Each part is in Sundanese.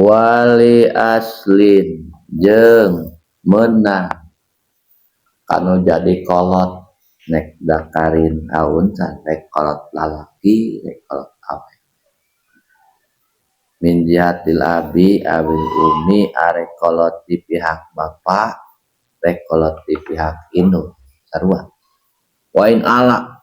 Wali aslin jeung meunang kanu jadi kolot nek dakarin auncan rek kolot lalaki rek kolot awe min jihatil abi awil umi arek kolot di pihak bapak rek kolot di pihak indung sarua wain ala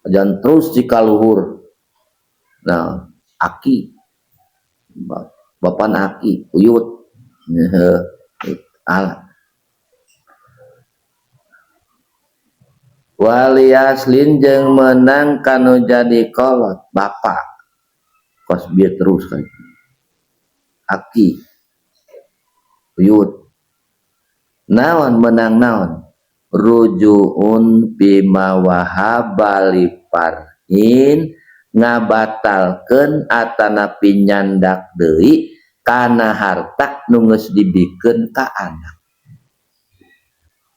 jangan terus dikaluhur nah aki bapan aki uyut ala wali aslin jeung menang kanu jadi kolot bapak kos bieu terus kan aki uyut naon menang naon rujuun bima wahaba liparhin ngabatalkeun atanapi nyandak deui kana harta nu geus dibikeun ka anak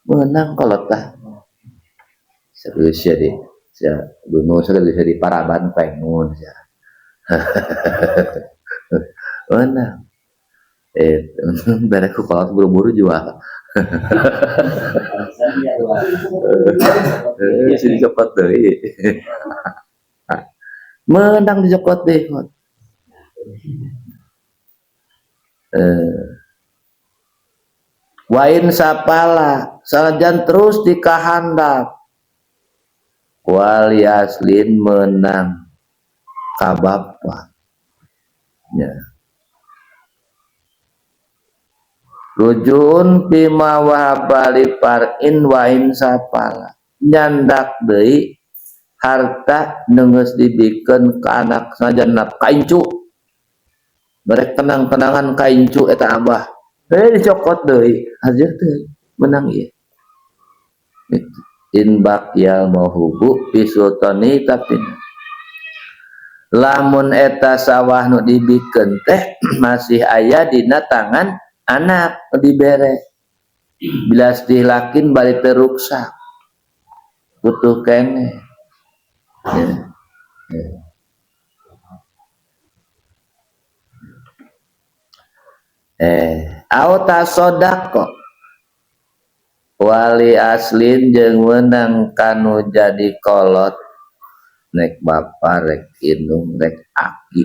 meunang kolot tah serius ya di sia gunung serius di paraban pengun sia meunang bereku kolot buru-buru jual sini copot deui menang dicokot deh. Wain sapala sanajan terus dikahandap wali aslin menang ka bapa nya rujun bima wahaba li par'in wain sapala nyandak deui harta nu geus dibikeun ka anak sanajan kaincu barek kenang-kenangan kaincu eta abah dicokot deui hajar teh menang ieu in baqiyal mauhubu fi sultani tapi lamun eta sawah nu dibikeun teh masih aya dina tangan anak dibere bila istihlakin bari teu ruksak butuh keneh. Ya. Ya. Au tasodaqo wali aslin jeung meunang kanu jadi kolot nek bapa rek indung rek aki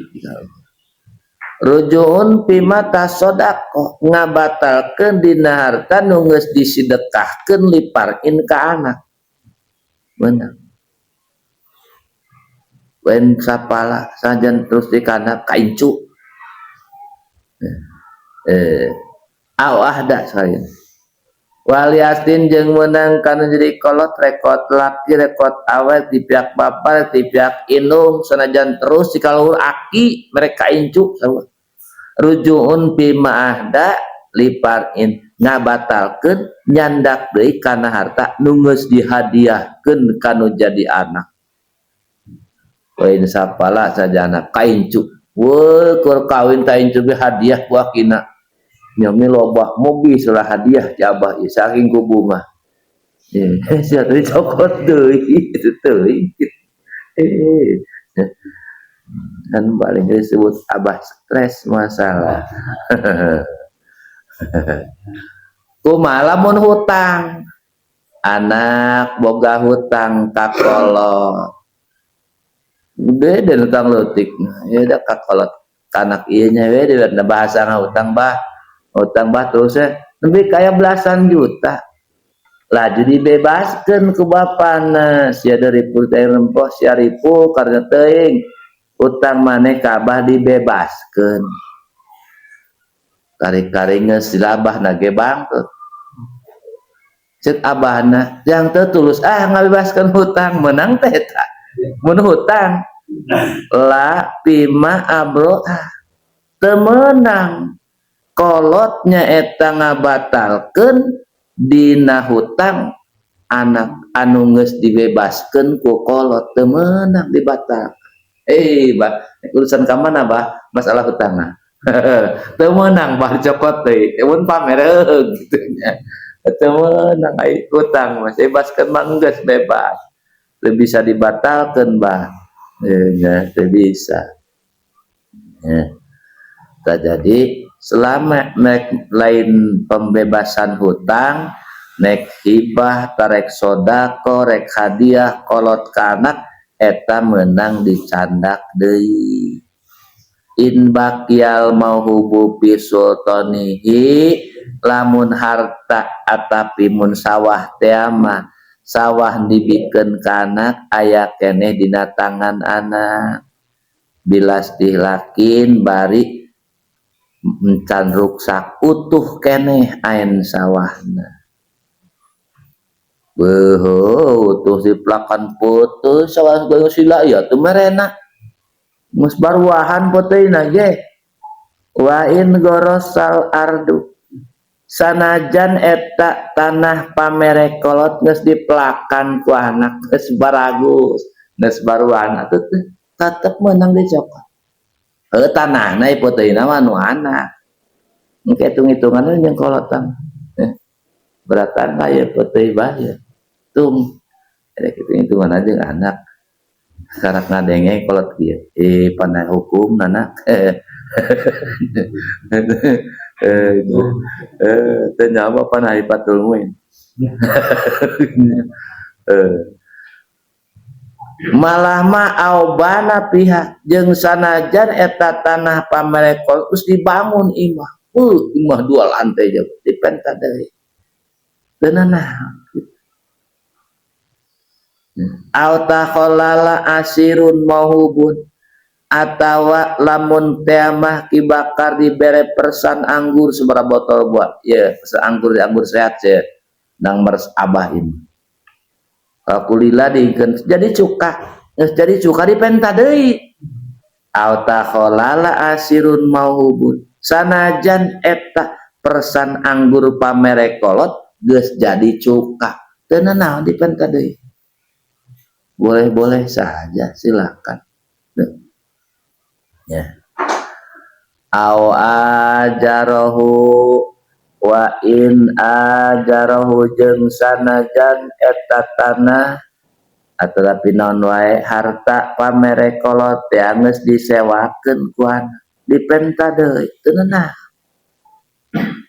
rujuun bima tasodaqo ngabatalkeun dina harta nu geus disidekahkeun liparin ka anak meunang wen sapala sajan terus dikana kaincu au ahda sekalian wali aslin jeung meunang kana jadi kolot rekot laki rekot awet di pihak bapa di pihak indung sanajan terus dikaluhur aki mereka incu rujuun bima ahda liparin ngabatalkeun nyandak deui kana harta nu geus dihadiahkeun kanu jadi anak wain sapala sajana kaincu we keur kawin kaincu ge hadiah ku akina nyami lobah mobil salah hadiah ti abah ieu saking ku bunga sia teh cokot deui itu teuing kan paling disebut abah stres masalah kumaha lamun hutang anak boga hutang ka kolot beda hutang leutik ya da ka kolot kanak ieu nya we da bahasa hutang bah terus ya lebih kaya belasan juta laju dibebaskeun ku bapana sia dari putih rempoh sia ripu karena teuing hutang maneh ka abah dibebaskeun kari-kari geus dilabahna ge bangkrut ceuk abahna yang teu tulus ngabebaskeun hutang menang teh eta mun hutang la bima abroa teu meunang kolotnya eta ngabatalkeun dina hutang anak anu geus dibebaskeun ku kolot teu meunang dibatal. Bah urusan ka mana bah masalah hutangna teu meunang bah dicokot deui mun pamer kitu nya teu meunang ai hutang mah bebaskeun mah geus bebas teu bisa dibatalkeun bah nya teu bisa. Ya. Tah, jadi selama nek lain pembebasan hutang, nek hibah, tarek sodako, rek hadiah kolot ka anak, eta menang dicandak deui. In baqiyal mauhubu fi sultanihi, lamun harta atapi mun sawah teh mah sawah dibikeun ka anak aya keneh dina tangan anak bilastihlakin, bari encan ruksak, utuh keneh ain sawahna. Beuh, utuh dipelakan putus sawah sila ya tuh merena geus baruahan peuteuyna ge. Wa in ghorosal ardu, sanajan eta tanah pamere kolot geus dipelakan ku anak, geus baragus, geus baruahan atuh, tetep meunang dicokot. Heuh, tanahna peuteuyna mah nu anak. Engke hitung-hitunganna jeung kolotan. Beratan lah ya peuteuy bae. Tung ada hitung-hitungan aja anak. Karak ngadenge kolot kieu. Eh, pandai hukum nana. Eh, eh, teu nyawa panai patul muin. Eh. Malah mah au bana fiha, jeung sanajan eta tanah pamere kolot terus dibangun imah. Imah dua lantai jeung dipenta deui. Teu nanaon. Au takhallala asirun mauhubun, atawa lamun teh mah Ki Bakar dibere persan anggur sabaraha botol buat ya, persan anggur, anggur sehat ya, nang meres abah ini kulila diikeun jadi cuka, geus jadi cuka dipenta deui. Au takhallala asirun mauhubun, sanajan eta persan anggur pamere kolot geus jadi cuka, teu nanaon dipenta deui, boleh-boleh saja, silakan ya. Au ajarohu, wa in ajarohu, jeung sanajan eta tanah atau naon wae harta pamere kolot teh geus disewakeun ku anak, dipenta deui, teu nanaon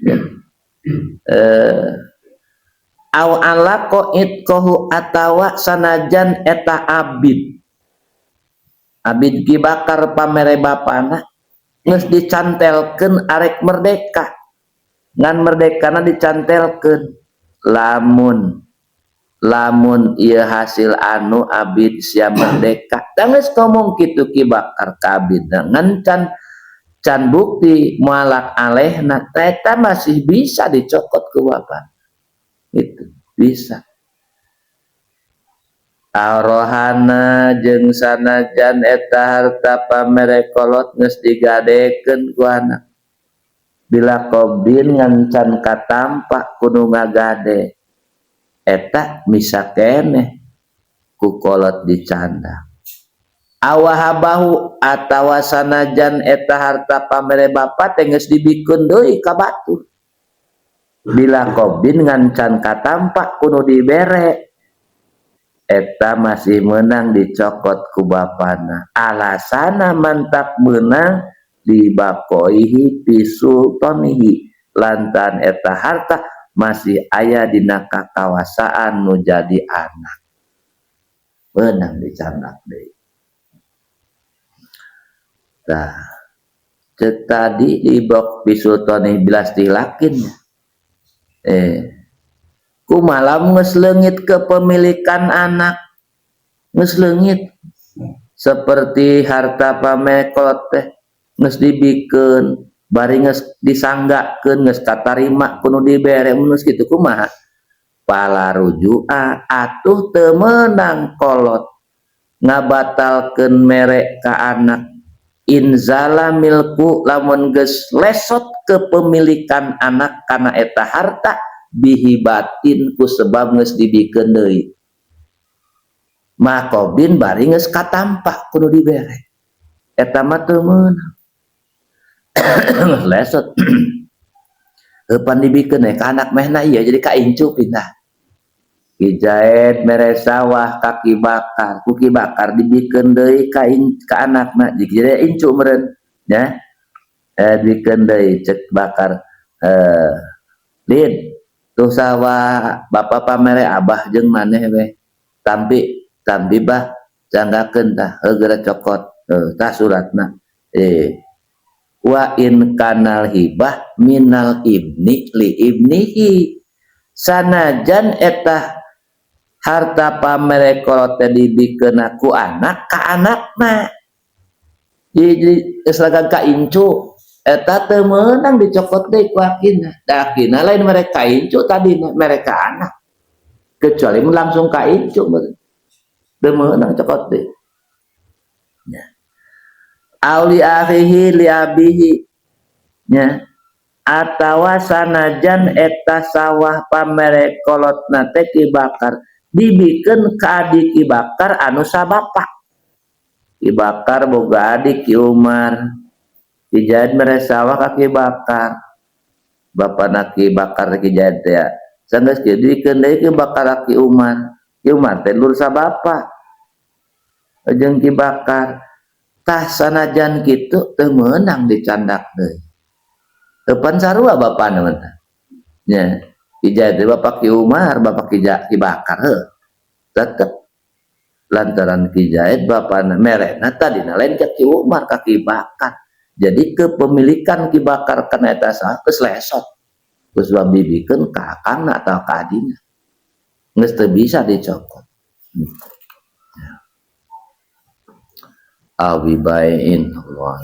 ya. Eh, au alaqa itqahu, atawa sanajan eta abid, abid Ki Bakar pamere bapana geus dicantelkeun arek merdeka, ngan merdekana dicantelkeun lamun lamun ieu hasil anu abid sia merdeka. Da geus ngomong kitu Ki Bakar ka abidna, ngan can can bukti mualak alehna, eta masih bisa dicokot ku bapak itu, bisa. Au rohana, jeung sanajan eta harta pamere kolot geus digadekeun ku anak bila qabdin, ngan can katampa ku nu ngagade, eta bisa keneh ku kolot dicandak. Au wahabahu, atawa sanajan eta harta pamere bapa teh geus dibikeun deui ka batur bila qabdin, ngan can katampa ku nu dibere, eta masih menang dicokot ku bapana. Alasana mantap menang libaqoihi fi sultanihi, lantaran eta harta masih aya dina kakawasaan nu jadi anak, menang dicandak deui. Tah, ceuk tadi libaq fi sultanihi bilastihlakin. Eh, kumaha geus leungit kepemilikan anak, geus leungit seperti harta pamere kolot teh geus dibikeun bari geus disanggakeun, geus katarima ku nu dibere, mun geus kitu kumaha? Fala rujua, atuh teu meunang kolot ngabatalkeun mere ka anak. In zala milku, lamun geus lesot kepemilikan anak kana eta harta bihibatin, ku sebab geus dibikeun deui maqobdin, bari geus katampa ku nu dibere, eta mah teu meunang, geus lesot. Eupan dibikeun we ka anak mehna ieu jadi ka incu pindah. Ki Jaid mere sawah ka Ki Bakar, ku Ki Bakar dibikeun deui ka anakna, jadi incu meureun nya. Dibikeun deui cek Bakar, "Lid, tuh sawah bapak pamere abah jeung maneh we. Tampi, tampi bah, canggakeun tah, heuh geura cokot. Heuh, tah suratna." Wa in kanal hibah minal ibni li ibnihi, sanajan eta harta pamere kolot teh dibikeun ku anak ka anakna, jadi geus ka incu, eta teu meunang dicokot deui ku akina. Da akina lain mere ka incu tadina, mere ka anak, kecuali mun langsung ka incu teu meunang cokot deui nya. Aw li akhihi li abihi nya, atawa sanajan eta sawah pamere kolotna teh Ki Bakar dibikeun ka adik Ki Bakar anu sabapa. Ki Bakar boga adik Ki Umar. Ki Zaid mere sawah ka Ki Bakar, bapana Ki Bakar Ki Zaid teh. Sanggeus kieu dibikeun deui Ki Bakar ka Ki Umar. Ki Umar teh dulur sabapa jeung Ki Bakar. Tah, sanajan kitu teu meunang dicandak deui. Depan sarua bapana mah nya. Ki Zaid teh bapak Ki Umar, bapak Ki Bakar. Heuh, tetep lantaran Ki Zaid bapana merena tadina lain ka Ki Umar, ka Ki Bakar, jadi kepemilikan Ki Bakar kana eta sawah geus lesot geus dibikeun ka akangna atau ka adina, geus teu bisa dicokot. Ya. Awi bai'in Allah.